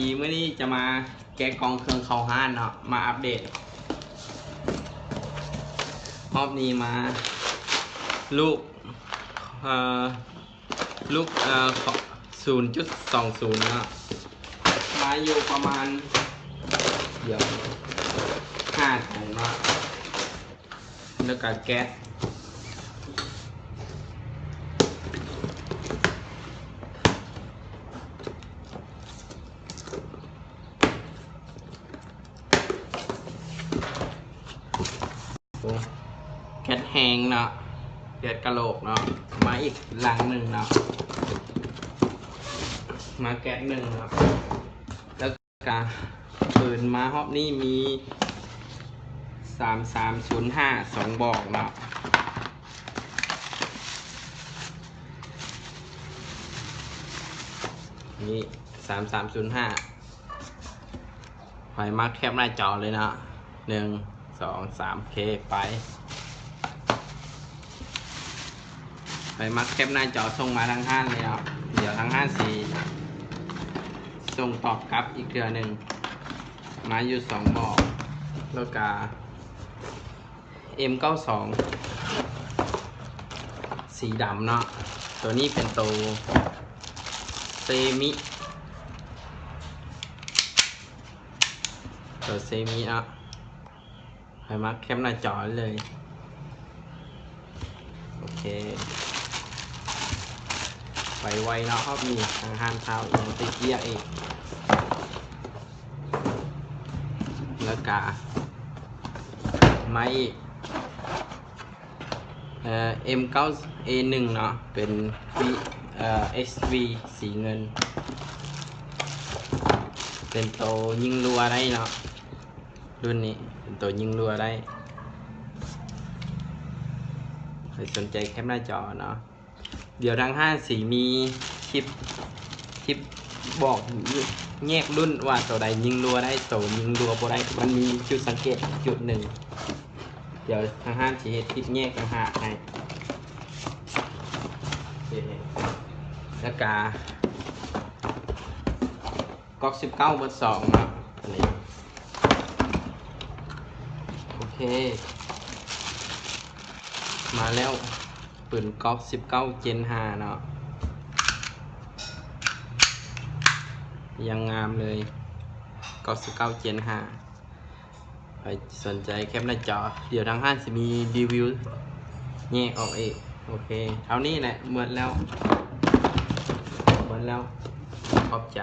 ມື້ນີ້ຈະມາແກະກ່ອງເຄື່ອງເຂົ້າຮ້ານເນາະ ມາອັບເດດ. ຮອບນີ້ມາລູກ ເອີ ລູກ ເອີ ຂອງ ສູນຈຸດສອງສູນເນາະ ມາຢູ່ປະມານ ດຽວ ຫ້າຖັງເນາະ. ແລ້ວກະແກັດ ໂອ້ ແກັດແຮງເນາະ ແກັດກະໂຫຼກເນາະ. ມາອີກຫຼັງໜຶ່ງເນາະ ມາແກັດໜຶ່ງເນາະ. ກະປືນມາຮອບນີ້ມີສາມສາມສູນຫ້າ ສອງບອກເນາະ ນີ້ ສາມສາມສູນຫ້າ. ໃຜມັກແຄບໜ້າຈໍເລີຍເນາະ ໜຶ່ງ ສອງ ສາມ ໂອເຄ ໄປ. ໃຜມັກແຄບໜ້າຈໍສົ່ງມາທາງຮ້ານເລີຍເນາະ ດຽວທາງຮ້ານຊິສົ່ງຕອບກັບອີກເທື່ອໜຶ່ງ. ມາຢູ່ສອງໝໍ້ ແລ້ວກະ ເອັມເກົ້າສອງ ສີດຳເນາະ. ໂຕນີ້ເປັນໂຕເຊມິ ໂຕເຊມິເນາະ. ໃຜມັກແຄບໜ້າຈໍເລີຍ ໂອເຄ ໄປໄວເນາະຮອບນີ້ ທາງຮ້ານເຮົາຍັງຕິດວຽກອີກ. ແລ້ວກະມາອີກ ເອີ ເອັມເກົ້າເອໜຶ່ງເນາະ ເປັນ ເອີ ເອັກຊີ ສີເງິນ ເປັນໂຕຍິງລົວໄດ້ເນາະ. ລຸ້ນນີ້ເປັນໂຕຍິງລົວໄດ້ ໃຜສົນໃຈແຄບໜ້າຈໍເນາະ. ດຽວທາງຮ້ານຊິມີຄລິບ ຄລິບບອກແຍກລຸ້ນວ່າໂຕໃດຍິງລົວໄດ້ ໂຕຍິງລົວບໍ່ໄດ້ ມັນມີຈຸດສັງເກດຈຸດໜຶ່ງ. ດຽວທາງຮ້ານຊິເຮັດຄລິບແຍກຕ່າງຫາກໃຫ້. ແລ້ວກະ ກອກສິບເກົ້າເບີສອງເນາະ ອັນນີ້ ໂອເຄ ມາແລ້ວ ປືນກອກສິບເກົ້າເຈນຫ້າເນາະ ຍັງງາມເລີຍ ກອກສິບເກົ້າເຈນຫ້າ. ໃຜສົນໃຈແຄບໜ້າຈໍ ດຽວທາງຮ້ານຊິມີຣີວິວແຍກອອກອີກ. ໂອເຄ ເທົ່ານີ້ແຫຼະ ໝົດແລ້ວ ໝົດແລ້ວ ຂອບໃຈ.